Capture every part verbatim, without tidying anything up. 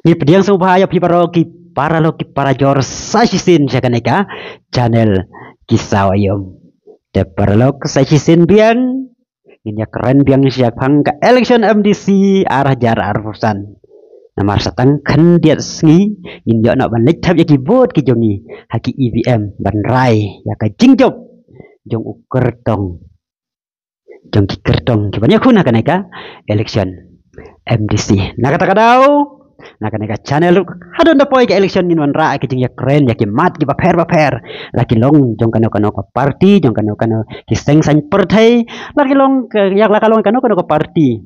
Ngi pdiang sngewbha ïa phi baroh ki paralok ki parajor sa shisien sha kane ka channel Ki Saw Aïom. Te paralok sa shisien biang ngin ïa kren biang shaphang ka election M D C ar hajar arphew san. Namar sa tang khyndiat sngi ngin ïoh noh ban leit thep ïa ki vote ki jong ngi ha ki E V M ban rai ïa ka jingjop jong u kyrtong jong ki kyrtong kiban ïakhun ha kane ka election M D C. Na kata ka daw, na kane ka channel ruh, hadien da poi ka election ngin wanrah ka jingïakren ïa ki mat kiba pher ba pher, la ki long jong kano kano ka party, jong kano kano ki seng saiñ pyrthei, la ki long ka, ïa la ka long kano kano ka party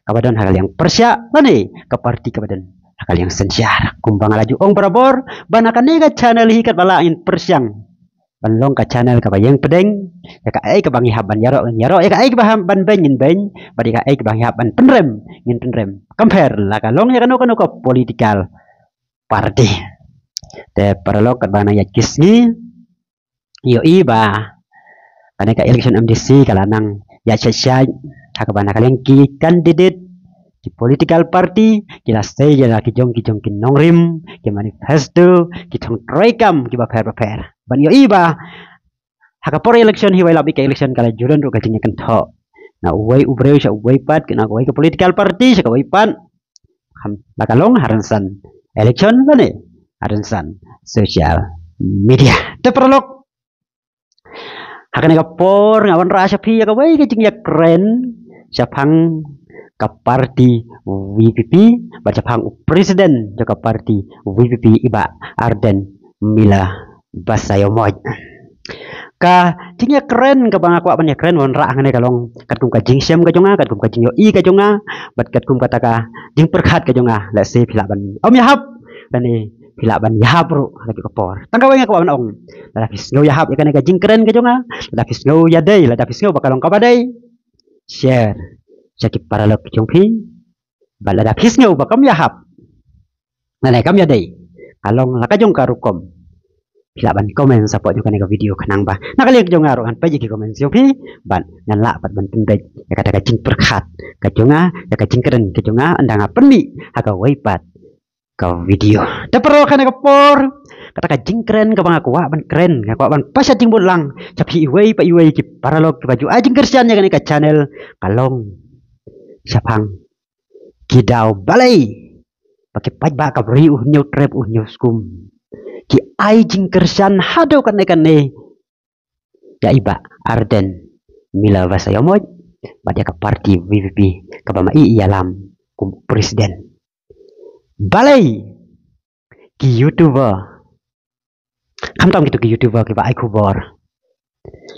kaba don ha ka liang pyrshah lane ka party kaba don ha ka liang synshar. Kumba nga la ju ong barabor ba na kane ka channel hi katba lah ngin pyrshang ban long ka channel kaba ïeng pdeng ïa kaei kaba ngi hap ban ïaroh ngin ïaroh, ïa kaei kaba hap ban beiñ ngin beiñ, bad ïa kaei kaba ngi hap ban pynrem ngin pynrem. Kam pher la ka long ïa kano kano ka political party. Te paralok, katba nang ïaid ki sngi, ïohi ba kane ka election M D C ka la nang ïaid shait shait, ha kaba na ka liang ki candidate, ki political party ki la sei ïa la ki jong ki jong ki nongrim, ki manifesto, ki thong treikam kiba pher ba pher. Ban ïohi ba ha ka por election hi, wei la bit ka election ka la ju don ruh ka jingïakynthoh na uwei u briew sha uwei pat, na kawei ka political party sha kawei pat. Kham la ka long ha rynsan election lane ha rynsan social media. Te paralok, ha kane ka por nga wanrah sha phi ïa kawei ka jingïakren shaphang ka party V P P bad shaphang u president jong ka party V P P, i Bah Ardent Miller Basaiawmoit. Ka jingïakren kaba nga kwah ban ïakren wanrah hangne ka long katkum ka jingshem ka jong nga, katkum ka jingïohi ka jong nga, bad katkum kata ka jingpyrkhat ka jong nga. Lehse phi lah ban ym ïahap lane phi lah ban ïahap ruh ha kajuh ka por. Tang kawei nga kwah ban ong, lada phi sngew ïahap ïa kane ka jingkren ka jong nga, lada phi sngew ïadei, lada phi sngew ba ka long kaba dei, share sha ki paralok ki jong phi. Bad lada phi sngew ba kam ïahap lane kam ïadei, ka long la ka jong ka rukom, phi lah ban comment shapoh jong kane ka video khnang ba na ka liang ka jong nga ruh ngan peit ïa ki comment jong phi, bad ngan lah pat ban pynbeit ïa kata ka jingpyrkhat ka jong nga, ïa ka jingkren ka jong nga, ynda nga pynmih ha kawei pat ka video. Te paralok, ha kane ka por, kata ka jingkren kaba nga kwah ban kren, nga kwah ban pashat jingbud lang sha phi iwei pa iwei ki paralok kiba ju ai jingkyrshan ïa kane ka channel, ka long shaphang ki daw balei ba ki paidbah ka Bri U Hynñiewtrep U Hynñiewskum ki ai jingkyrshan haduh katne katne ïa i Bah Ardent Miller Basaiawmoit bad ïa ka party V P P kaba ma i ïalam kum president. Balei ki YouTuber, khamtam kito ki YouTuber kiba ai khubor,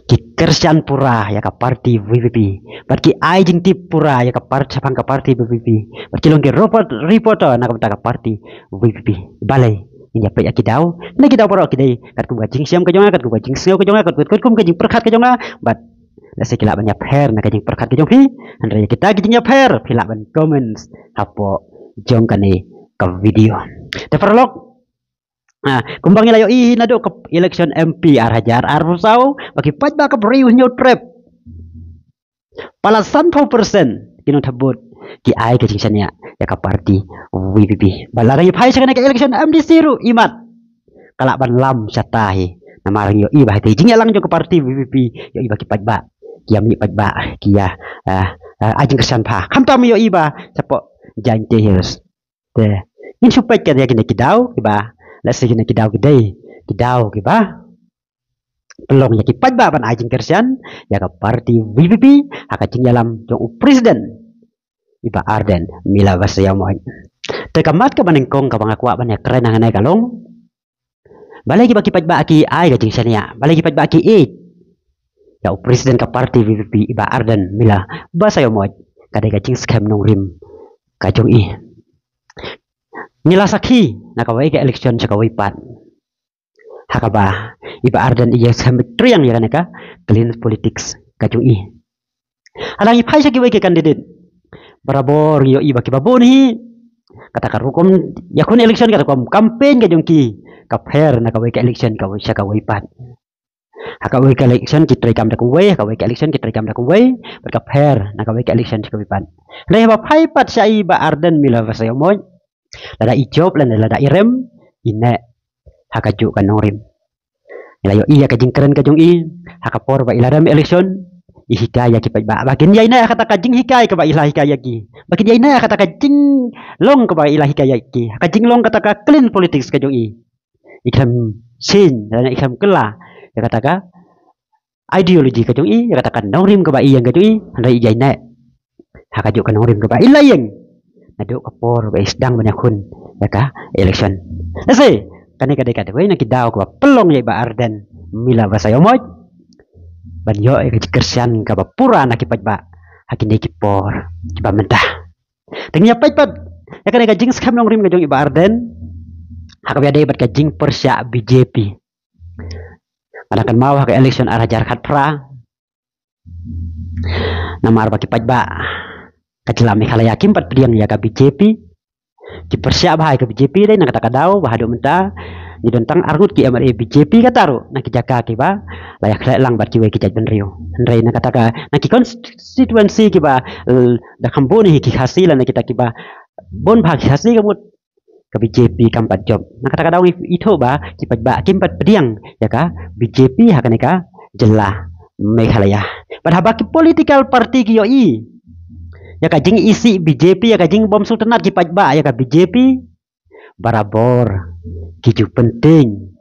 ki kyrshan pura ïa ka party V P P bad ki ai jingtip pura ïa ka part, shaphang ka party V P P, bad ki long ki report, reporter na ka bynta ka party V P P? Balei? Ngin ïa peit ïa ki daw, na ki daw baroh ki dei katkum ka jingshem ka jong nga, katkum ka jingsngew ka jong nga, katkum, katkum ka jingpyrkhat ka jong nga, bad lehse ki lah ban ïapher na ka jingpyrkhat ka jong phi. Hynrei ïa kita ki jingïapher phi lah ban comment hapoh jong kane ka video. Te paralok, ah, kumba ngi la ïohi naduh ka election M P ar hajar arphew saw, ba ki paidbah ka Bri U Hynñiewtrep, palat sanphew percent ki nongthep vote ki ai ka jingshaniah ïa ka party V P P. Bad lada ngi phai sha kane ka election M D C ruh, imat ka lah ban lam shata hi. Namar ngi ïohi ba ha ka jingïalang jong ka party V P P, ïohi ba ki paidbah ki ïa mih paidbah, ki ïa, ah, ah, ai jingkyrshan bha. Khamtam ïohi ba shapoh Jaintia Hills. Te ngin shu peit ïa kine ki daw kiba, lehse kine ki daw ki dei ki daw kiba pynlong ïa ki paidbah ban ai jingkyrshan ïa ka party V P P ha ka jingïalam jong u president, i Bah Ardent Miller Basaiawmoit. Te ka mat kaba nyngkong kaba nga kwah ban ïakren hangne ka long, balei kiba ki paidbah ki ai ka jingshaniah, balei ki paidbah ki ïeit ïa u president ka party V P P, i Bah Ardent Miller Basaiawmoit? Ka dei ka jingskhem nongrim ka jong i. Ngi la sakhi na kawei ka election sha kawei pat, ha kaba i Bah Ardent i ïa skhem beit triang ïa kane ka clean politics ka jong i. Hala ngi phai sha kiwei ki candidate, barabor ngi ïohi ba kiba bun hi, kata ka rukom ïakhun election, kata ka rukom campaign ka jong ki ka pher na kawei ka election kawei sha kawei pat. Ha kawei ka election ki treikam da kawei, ha kawei ka election ki treikam da kawei, bad ka pher na kawei ka election sha kawei pat. Hynrei haba phai pat sha i Bah Ardent Miller Basaiawmoit, Lada i jop lane lada i rem, i neh ha kajuh ka nongrim. La ïohi ïa ka jingkren ka jong i ha ka por ba i la rem election, i hikai ïa ki paidbah ba kin ïai neh ha kata ka jinghikai kaba i la hikai ïa ki, ba kin ïai neh ha kata ka jinglong kaba i la hikai ïa ki, ha ka jinglong kata ka clean politics ka jong i. I khlem sien lane i khlem kylla ïa kata ka ideology ka jong i, ïa kata ka nongrim kaba i ïeng ka jong i, hynrei i ïai neh ha kajuh ka nongrim kaba i la ïeng naduh ka por ba i sdang ban ïakhun ïa ka election. Lehse kane ka dei ka dawei na ki daw kaba pynlong ïa i Bah Ardent Miller Basaiawmoit ban ïoh ïa ka jingkyrshan kaba pura na ki paidbah ha kine ki por kiba mynta. Te ngin ïa peit pat ïa kane ka jingskhem nongrim ka jong i Bah Ardent ha kaba ïadei bad ka jingpyrshah B J P. Nga dang kynmaw ha ka election ar hajar khatphra, namar ba ki paidbah ka jylla Meghalaya kim pat pdiang ïa ka B J P, ki pyrshah bha ïa ka B J P. Dei na kata ka daw ba haduh mynta ngi don tang arngut ki M L A B J P, kata ruh na ki jaka kiba la ïakhleh lang bad kiwei ki jaitbynriew. Hynrei na kata ka, na ki constituency kiba, eh, da kham bun hi ki Khasi lane kita kiba bun bha ki Khasi ka mut ka B J P kam pat jop. Na kata ka daw ngi ithuh ba ki paidbah kim pat pdiang ïa ka B J P ha kane ka jylla Meghalaya. Bad haba ki political party ki ïohi ïa ka jingisih B J P, ïa ka jingbymsngewtynnad ki paidbah ïa ka B J P, barabor ki ju pyntieng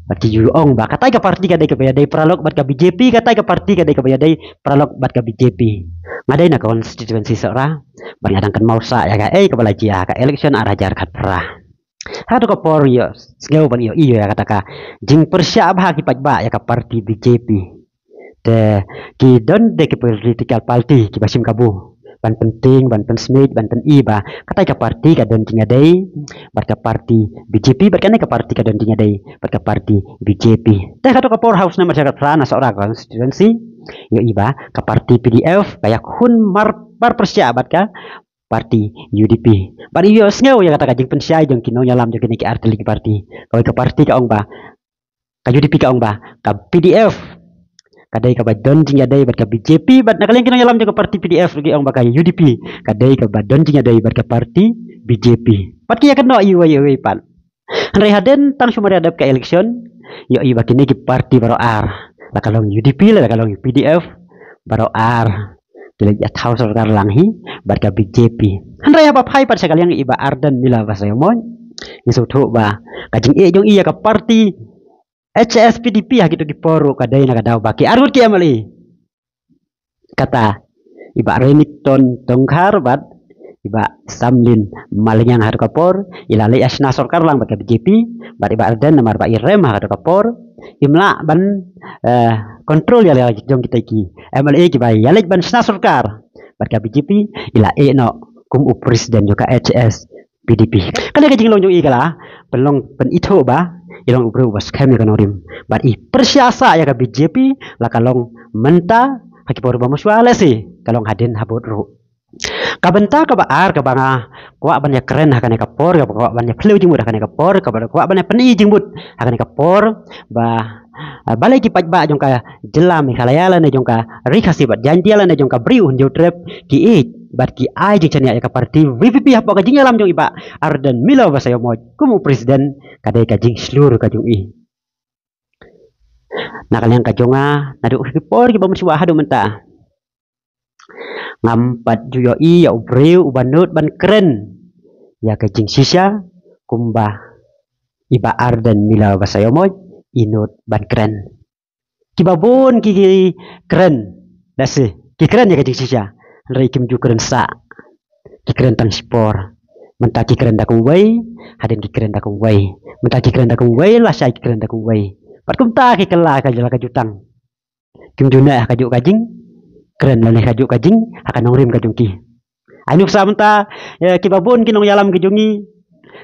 bad ki ju ong ba katai ka party ka dei kaba ïadei paralok bad ka B J P, katai ka party ka dei kaba ïadei paralok bad ka B J P. Nga dei na constituency Sohra bad nga dang kynmaw sah ïa kaei kaba la jia ha ka election ar hajar khatphra. Hato ka por ïohsngew ban ïohi ïa kata ka jingpyrshah bha ki paidbah ïa ka party B J P. Te ki don de ki political party kiba shim kabu ban pyntieng, ban pynsmit, ban pyni ba katai ka party ka don jingïadei bad ka party B J P, bad kane ka party ka don jingïadei bad ka party B J P. Te hato ka por ha u snem ar hajar khatphra na Sohra constituency, ïohi ba ka party P D F ka ïakhun mar, mar pyrshah bad ka party U D P. Bad ïohsngew ïa kata ka jingpynshai jong ki nongïalam jong kine ki artylli ki party. Kawei ka party ka ong ba ka U D P ka ong ba ka P D F ka dei kaba don jingïadei bad ka B J P, bad na ka liang ki nongïalam jong ka party P D F ki ong ba ka U D P ka dei kaba don jingïadei bad ka party B J P. Bad ki ïakynnoh iwei iwei pat. Hynrei hadien tang shu mar ïa dep ka election, ïohi ba kine ki party baroh ar, la ka long U D P, la ka long P D F, baroh ar ki la ïathaw sorkar lang hi bad ka B J P. Hynrei haba phai pat sha ka liang i Bah Ardent Miller Basaiawmoit, ngi sngewthuh ba ka jingeh jong i ïa ka party H S P D P ha kito ki por ruh ka dei na ka daw ba ki arngut ki M L A, kata i Bah Remington Tongkhar bad i Bah Samlin Maliang, hato ka por i la leit ïa shna sorkar lang bad ka B J P, bad i Bah Ardent namar ba i rem hato ka por im lah ban, eh, control ïa la jong kita ki M L A kiba ïa leit ban shna sorkar bad ka B J P, i la ïeh noh kum u president jong ka H S P D P. Kane ka jinglong jong i ka la pynlong pynithuh ba i long u briew uba skhem ïa ka nongrim, bad i pyrshah sah ïa ka B J P, la ka long mynta ha ki por ba mynshuwa, lehse ka long hadien habud ruh. Ka bynta kaba ar kaba nga kwah ban ïakren ha kane ka por, kaba kwah ban ïaphylliew jingmut ha kane ka por, kaba kwah ban ïapyni jingmut ha kane ka por, ba, ah, balei ki paidbah jong ka jylla Meghalaya lane jong ka Ri Khasi bad Jaiñtia lane jong ka Bri u Hynñiewtrep ki ïeit bad ki ai jingshaniah ïa ka party V P P hapoh ka jingïalam jong i Bah Ardent Miller Basaiawmoit kum u president, ka dei ka jingshlur ka jong i. Na ka liang ka jong nga, naduh ki por kiba mynshuwa haduh mynta, ngam pat ju ïohi ïa u briew uba nud ban kren ïa ka jingshisha kumba i Bah Ardent Miller Basaiawmoit i nud ban kren. Kiba bun ki, ki kren, lehse ki kren ïa ka jingshisha, hynrei kim ju kren sah. Ki kren tang shipor. Mynta ki kren da kumwei, hadien ki kren da kumwei. Mynta ki kren da kumwei, lashai ki kren da kumwei. Bad kumta ki kylla ka jylla ka jutang. Kim ju neh ha kajuh ka jingkren lane ha kajuh ka jing, ha ka nongrim ka jong ki. Ai nuksa mynta, eh, kiba bun ki nongïalam ki jong ngi,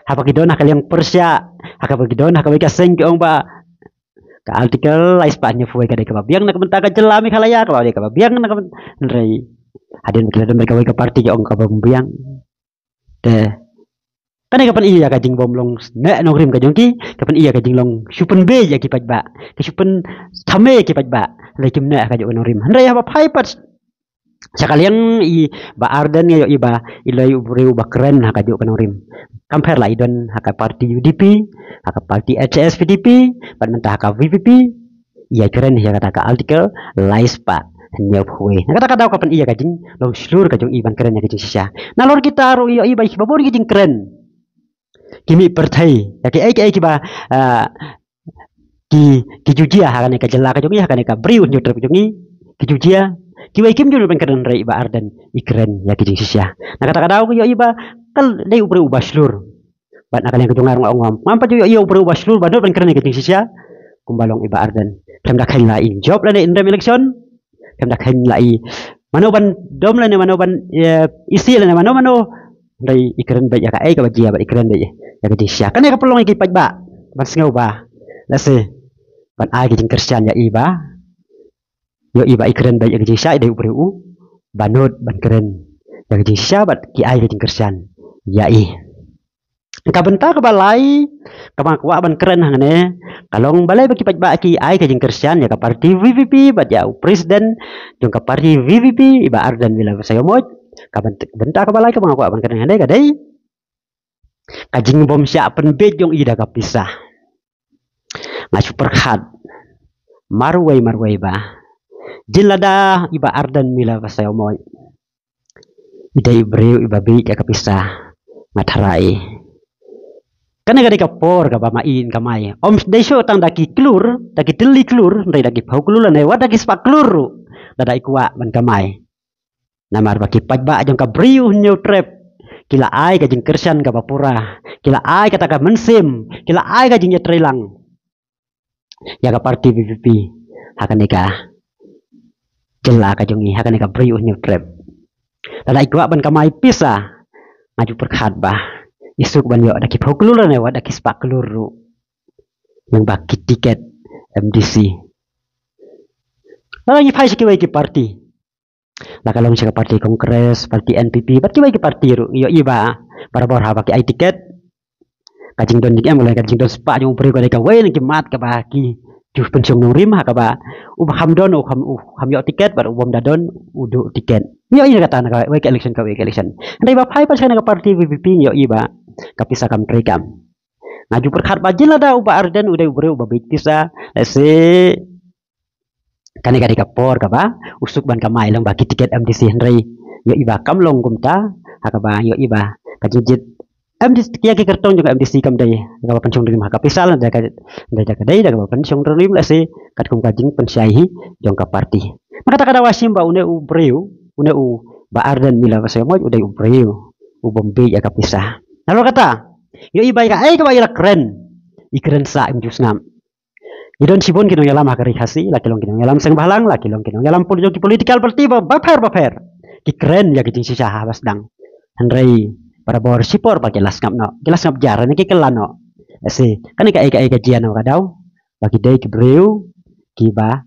haba ki don ha ka liang pyrshah, ha kaba ki don ha kawei ka seng ki ong ba ka Article lai spah hynñiewphew wei ka dei kaba biang na ka bynta ka jylla Meghalaya, kaba dei kaba biang na ka bynta, hynrei hadien ba ki la don bad kawei ka party ki ong kaba biang. Te kane ka pyni ïa ka jingbym long neh nongrim ka jong ki, ka pyni ïa ka jinglong shu pynbeit ïa ki paidbah, ka shu pynthame ïa ki paidbah, hynrei kim neh ha kajuh ka nongrim. Hynrei haba phai pat Sha ka liang i Bah Ardent nga ïohi ba i la ïohi u briew uba kren ha kajuh ka nongrim. Kam pher la i don ha ka parti U D P, ha ka parti H S P D P, bad mynta ha ka V P P, ïa kren ïa kata ka article lai spah hynñiew phew wei. Na kata ka daw ka pyni ïa ka jinglong shlur ka jong i ban kren ïa ka jingshisha. Nalor kita ruh ïohi ba i bun ki jingkren ki mih pyrthei ïa ki ei ki ei kiba, ah, ki, ki ju jia ha kane ka jylla ka jong i, ha kane ka Bri U Hynñiewtrep jong i, ki ju jia, kiwei kim ju nud ban kren hynrei i Bah Ardent i kren ïa ki jingshisha. Na kata ka daw ka ïohi ba ka dei u briew uba shlur. Bad na ka liang ka jong nga ruh nga ong ngam pat ju ïohi u briew uba shlur ba nud ban kren ïa ki jingshisha kumba long i Bah Ardent. Khlem da kheiñ la i jop lane i rem election, khlem da kheiñ la i mano ban dom lane mano ban, eh, isih lane mano mano. Hynrei i kren beit ïa kaei kaba jia bad i kren beit ïa ka jingshisha. Kane ka pynlong ïa ki paidbah ban sngew ba lehse ban ai ka jingkyrshan ïa i ba, ïohi ba i kren beit ïa ka jingshisha, i dei u briew uba nud ban kren ïa ka jingshisha bad ki ai ka jingkyrshan ïa i. Ka bynta kaba lai kaba nga kwah ban kren hangne ka long balei ba ki paidbah ki ai ka jingkyrshan ïa ka parti V P P bad ïa u president jong ka parti V P P i Bah Ardent Miller Basaiawmoit. Ka bynt-, bynta kaba lai kaba nga kwah ban kren hangne ka dei ka jingbym shah pynbeit jong i da ka pisa. Nga shu pyrkhat marwei marwei ba jin lada i Bah Ardent Miller Basaiawmoit i dei i briew iba beit ïa ka pisa, nga tharai kane ka dei ka por kaba ma i in kamai. Ym dei shuh tang da ki klur, da ki tylli klur, hynrei da ki phew klur lane wat da ki spah klur ruh lada i kwah ban kamai. Namar ba ki paidbah jong ka Bri U Hynñiewtrep ki la ai ka jingkyrshan kaba pura, ki la ai kata ka mynsiem, ki la ai ka jingïatreilang ïa ka parti V P P ha kane ka jylla ka jong i, ha kane ka Bri U Hynñiewtrep. Lada i kwah ban kamai pisa, nga ju pyrkhat ba i suk ban ïoh da ki phew klur lane wat da ki spah klur ruh lyngba ki tiket M D C. Lada ngi phai sha kiwei ki parti, la ka long sha ka parti Congress, parti N P P bad kiwei ki parti ruh, ïohi ba barabor haba ki ai tiket, ka jingdon jingem lane ka jingdon spah jong u briew ka dei kawei na ki mat kaba ki ju pynshong nongrim, ha kaba uba kham don u kham, u kham ïoh tiket bad uba ym da don u duh tiket. Ïohi na kata na kawei ka election, kawei ka election. Hynrei ba phai pat sha kane ka parti V P P ïohi ba ka pisa kam treikam. Nga ju pyrkhat ba jin lada u Bah Ardent u dei u briew uba beit pisa, lehse kane ka dei ka por kaba u suk ban kamai lyngba ki tiket M D C, hynrei ïohi ba kam long kumta, ha kaba ïohi ba ka jingjied M D C, ïa ki kyrtong jong ka M D C kam dei kaba pynshong nongrim ha ka pisa, lane da ka, da ka dei da kaba pynshong nongrim lehse katkum ka jingpynshai hi jong ka parti. Na kata ka daw nga shim ba une u briew, une u Bah Ardent Miller Basaiawmoit u dei u briew u bym beit ïa ka pisa. Nalor kata ïohi ba ïa kaei kaba i la kren, i kren sah, im ju sngap. Ngi don shibun ki nongïalam ha ka ri Khasi, la ki long ki nongïalam seng bhalang, la ki long ki nongïalam pol-, jong ki political party ba, bapher bapher. Ki kren ïa ki jingshisha haba sdang. Hynrei barabor shipor ba ki la sngap noh, ki la sngap jar ne ki kylla noh. Ese, kane kaei kaei ka jia na ka daw ba ki dei ki briew kiba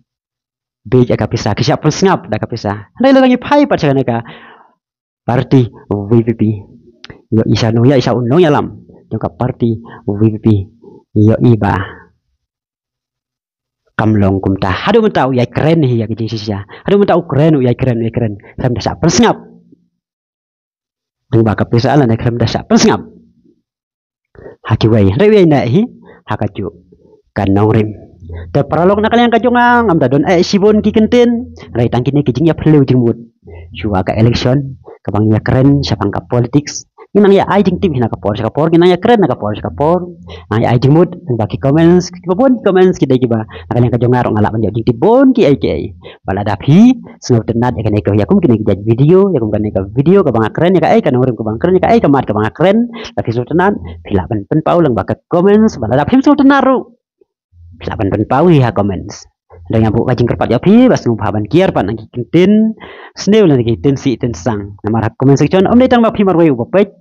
beit ïa ka pisa, ki shah pynsngap da ka pisa. Hynrei lada ngi phai pat sha kane ka parti V P P, ïohi sha nong, ïohi sha u nongïalam jong ka parti V P P, ïohi ba kam long kumta. Haduh mynta u ïai kren hi ïa ki jingshisha, haduh mynta u kren, u ïai kren, u ïai kren, khlem da shah pynsngap. Tang ba ka pisa lane khlem da shah pynsngap ha kiwei, hynrei u ïai neh hi ha kajuh ka nongrim. Te paralok, na ka liang ka jong nga, ngam da don eh shibun ki kyntien, hynrei tang kine ki jingïaphylliew jingmut shuwa ka election, kaba ngi ïakren shaphang ka politics. Ngi nang ïa ai jingtip hi na ka por sha ka por, ngi nang ïakren na ka por sha ka por. Nang ïa ai jingmut lyngba ki comments, kiba bun ki comments ki dei kiba na ka liang ka jong nga ruh nga lah ban ïoh jingtip bun kiei kiei. Ba lada phi sngewtynnad ïa kane ka, ïa kum kine ki jait video, ïa kum kane ka video kaba nga kren, ïa kaei ka nongrim kaba nga kren, ïa kaei ka mat kaba nga kren, lada phi sngewtynnad phi lah ban pynpaw lyngba ka comments, ba lada phim sngewtynnad ruh phi lah ban pynpaw hi ha comments. Hynrei nga buh ka jingkyrpad ïa phi ba sngewbha ban kiar pat na ki kyntien sniew lane ki kyntien sih kyntien sang. Namar ha comment section ym dei tang ba phi marwei uba peit,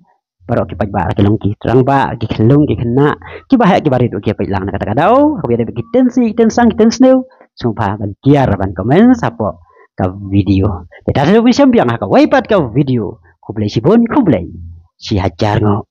baroh ki paidbah, ki long ki rangbah, ki khyllung ki khynnah, kiba heh kiba rit ruh ki peit lang. Na kata ka daw haba ïadei bad ki kyntien sih kyntien sang, ki kyntien sniew, sngewbha ban kiar ban comments hapoh ka video. Te ta shu pynshong biang ha kawei pat ka video. Khublei shibun, khublei shihajar nguh.